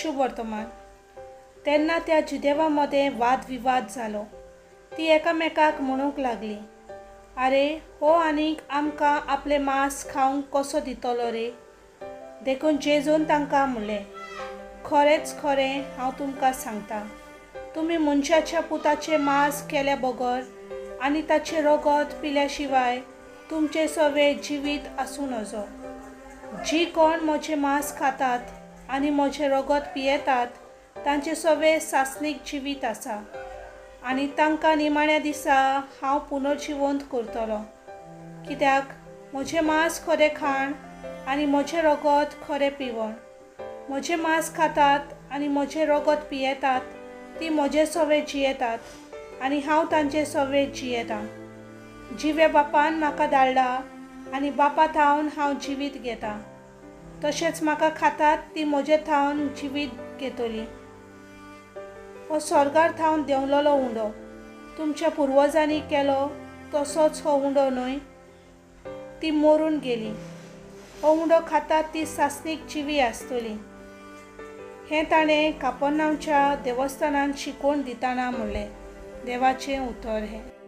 शुभवर्तमान. तेन्ना त्या जुदेवा मदें वादविवाद जालो. तीं एकामेकाक म्हणूंक लागलीं, आरे, हो आनीक आमकां आपलें मांस खावंक कसो दितलो रे? देखून जेजून तांकां म्हणलें, खरेंच खरें हांव तुमकां सांगतां, तुमी मनशाच्या पुताचें मांस केल्या बगर आनी ताचें रगत पिल्या शिवाय तुमचें सवें जिवीत आसूं नजो. जी कोण म्हजें मांस खातात आनी म्हजें रगत पियेतात तांचें सवें सासणीक जिवीत आसा आनी तांकां निमाण्या दिसा हांव पुनर्जिवंत करतलो. कित्याक म्हजें मांस खरें खाण आनी म्हजें रगत खरें पिवण. म्हजें मांस खातात आनी म्हजें रगत पियेतात ती म्हजे सवें जियेतात आनी हांव तांचे सवें जियेतां. जिव्या बापान म्हाका धाडला आनी बापा थावन हांव जिवीत घेतां, तशेंच म्हाका खातात ती म्हजे थावन जिवीत घेतली. हो स्वर्गार थावन देंवलेलो उंडो तुमच्या पुर्वजांनी केलो तसोच हो उंडो न्हय, ती मरून गेली. हो उंडो खातात ती सासणीक जिवी आसतली. हें ताणें कापोर्नांवच्या देवस्थानांत शिकोवन दितना म्हणलें. देवाचें उतर हें.